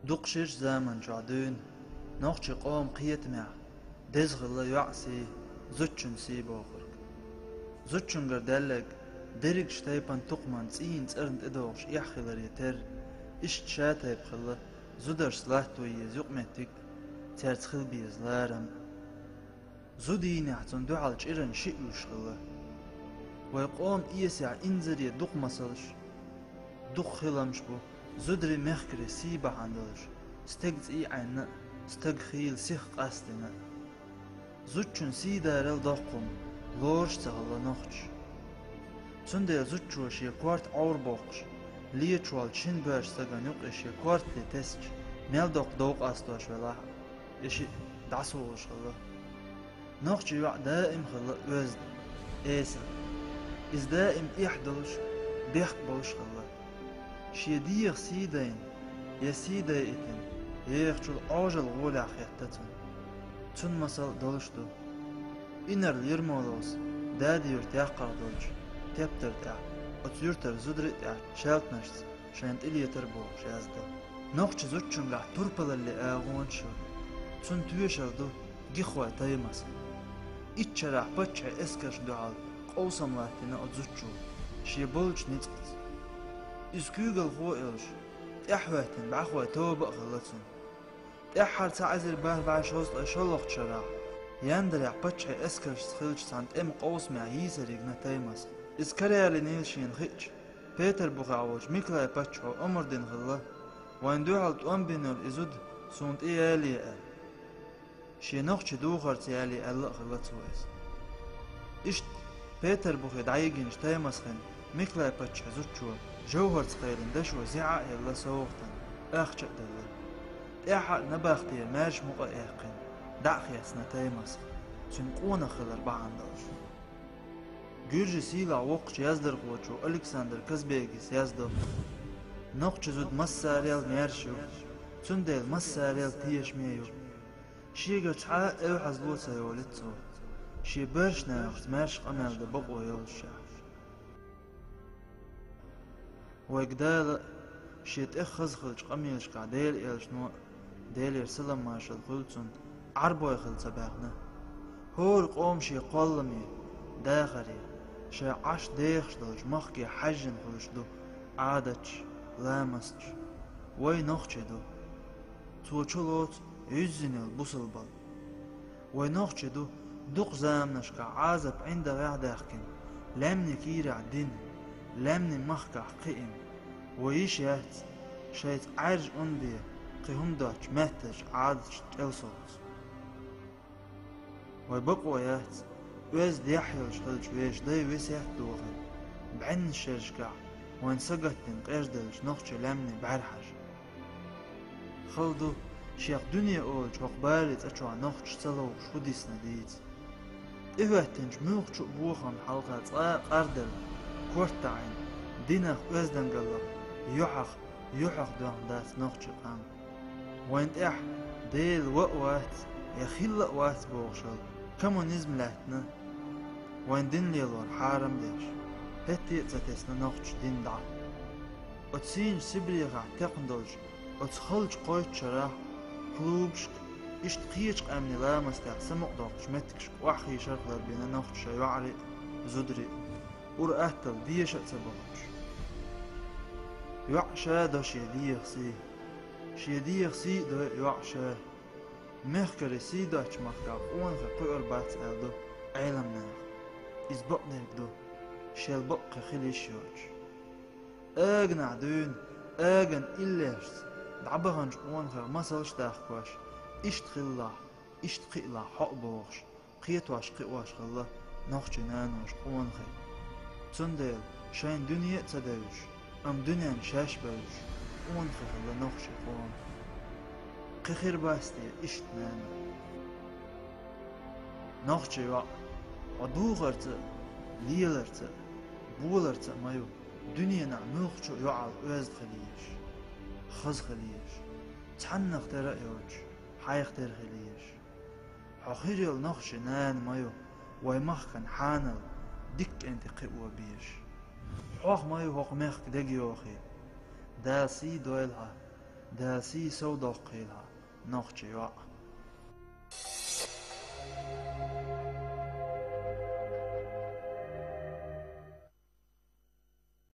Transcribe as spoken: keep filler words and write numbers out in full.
Дукха шерачу заманчохь дуьйна нохчийн къоман кхетамехь деза хилла йоӀан сий, зудчун сий бохург. Зудчунгара даьлларг дерригачу тайпана, тукхаман цӀийнан цӀарна тӀедогӀуш эхь хиларе терра, иштта шатайпа хилла зударшца латто еза юкъаметтиг а, цаьрца хила беза ларам а. Зуда йийнехь, цунна дуьхьал чӀиран шиъ луш хилла. Вайн къоман эсехь инзаре дукха масалш, дукха хиламаш бу, зударий, мехкарий сий бахьана долуш, стеган цӀий Ӏенна а, стаг хийла сиха къастийна а. Зудчун сий дарал доккхума лоруш а ца хилла нохчаша. Цундела зудчо шен корта Ӏовра боккхуш, леташ волчу шина боьрша стагана юккъе шен кортале тесча, мел доккха дов къастош велахь а, и шиъ дӀасухуш хилла. Нохчийн йоӀ даим хилла оьзда, эсала. Иза даим эхь долуш, бехк болуш хилла. Шен дегӀах сий дайна я сий дайийтина, ехачул Ӏожалла гӀолехь хетта цунна. Цунна масал а долуш ду. Инарла Ермоловс Дади-Юрт яккхарх долчу тептар тӀехь, оцу юьртара зударий а тӀехь шаьлтанашца шайна тӀелетар бохуш яздо. Нохчийн зудчуьнгахь турпалаллин агӀонаш ю. Цунна тоьшалла ду Гиххой Таймас. Итт шарахь паччахьан эскаршна дуьхьал къовсам латтийна оцу зудчо шен болчу ницкъаца. Иза куьйгалхо а йолуш, тӀаьхьахӀоьттина бӀаьхой тоба а хилла цуьнан. ТӀаьххьара цхьа эзар бархӀ бӀе шовзткъе шолгӀачу шарахь, яндарехь паччахьан эскаршца хиллачу цхьана тӀеман къовсамехь йийсар йигна Таймас. Иза караялийнийла шена хиъча, Петарбухехь волчу Микалай-паччахьо омра дина хилла: «Вайна дуьхьал тӀом бина йолу и зуда суна тӀеялае», — аьлла. Шен нохчийн духарца ялае аьлла а хилла цо иза. Иштта Петарбухе дӀайигинчу Таймасхин Микалай-паччахьан зудчо жовхӀарца кхелина дашо зехьа а елла совгӀатана, ахча а делла. ТӀаьххьара набахтера маьрша мукъа а яьккхина, дӀа а хецна Таймасх, цуьнан къонах хилар бахьана долуш. Гуьржийн сийлахь воккхачу яздархочо Александр Казбегис яздо: «Нохчийн зуда массарел маьрша ю, цундела массарел тешаме ю. Шегара цхьа а эвхьазло ца йолуьйту цо, шен боьрша нахаца маьрша къамел дан бакъо йолушехь». Вайга Дала а, шен тӀех хаза хиллачу къамелашкахь Делан элчано а, Делера салам-маршалла хуьлда цунна, Ӏарбой хила ца баьхна. ХӀора къоман шен кхолламе, дахаре, шайн Ӏаш дехаш долчу махке хьаьжжина хуьлуш ду Ӏадаташ, ламасташ. Вай нохчий ду. Цо чулоцу юьззина йолу бусалбалла. Вай нохчий ду, дукха заманашкахь Ӏазап ӀиндагӀехь а даьхкина, лаьмнийн кийрахь дина, лаьмнийн махкахь кхиъна. Вай йиш яц шайца Ӏаьржа ун бен кхин хӀума доцчу маьттазчу Ӏадаташна кӀел совца. Вай бакъо яц, оьзда яхь йолуш хиллачу вешан дайн весет а дохийна, бӀеннаш шерашкахь вайна сагатдина къежделлачу нохчийн лаьмнийн бӀаьрхьажа. Хала ду, шех дуьне олучу хӀокху барин цӀа чохь нохчаша ца ловзуш хӀун дисна дийца. ТӀехӀоьттинчу муьлххачу а бохамна хьалха цкъа а къарделла, корта таӀийна, динах, оьздангаллах юьхьах, юьхьах доьхна дац нохчийн къам. Вайна тӀехь Дела ва а вац, я хилла а вац бохуш йолу коммунизм лаьттина, вайн дин лелор хьарам деш, хӀетте а ца тесна нохчийн дин дӀа. Оцу сийначу Сибрехахь текхна долчу оцу халчу кхойтта шарахь клубашка, иштта кхечу къаьмнийн ламастех самукъадоккхучу меттигашка охьахийшарх ларбина нохчаша йоӀарий а, зударий а, ур-атталла деша а ца бохуьйтуш. ЙоӀ ша до шен дегӀах сий. Шен дегӀах сий а дой йоӀ ша. Мехкарий сий доцучу махкахь къонахий кхуьур бац аьлла ду Ӏеламнаха. Иза бакъдерг ду, шел бакъ кхин хила йиш йоцуш. Аганахь дуьйна, аган иллешца дӀабаханчу къонахех масалш а дахкош, иштта хилалахь, иштта кхиалахь хьо а бохуш, кхетош-кхиош хилла нохчийн наноша къонахий. Цундела шайна дуьне а ца девзаш, амма дуьненна шаьш бевзаш къонахий хилла нохчийн къоман. Кхин хир бац те иштта нана? Нохчийн йоӀ, хьо духарца а, леларца а, боларца а ма ю дуьненахь муьлххачу а йоӀал оьзда хила езаш, хаза хила езаш, цхьаннах тера а йоцуш, хьайх тера хила езаш. Хьо хир йолу нохчийн нана ма ю вайн махкан хьанал дика кӀентий кхио безаш. Хьох ма ю хӀокху мехкан дегайохий. Дала сий дойла хьан, Дасийи совдоаккхийла, нохча йоӀ.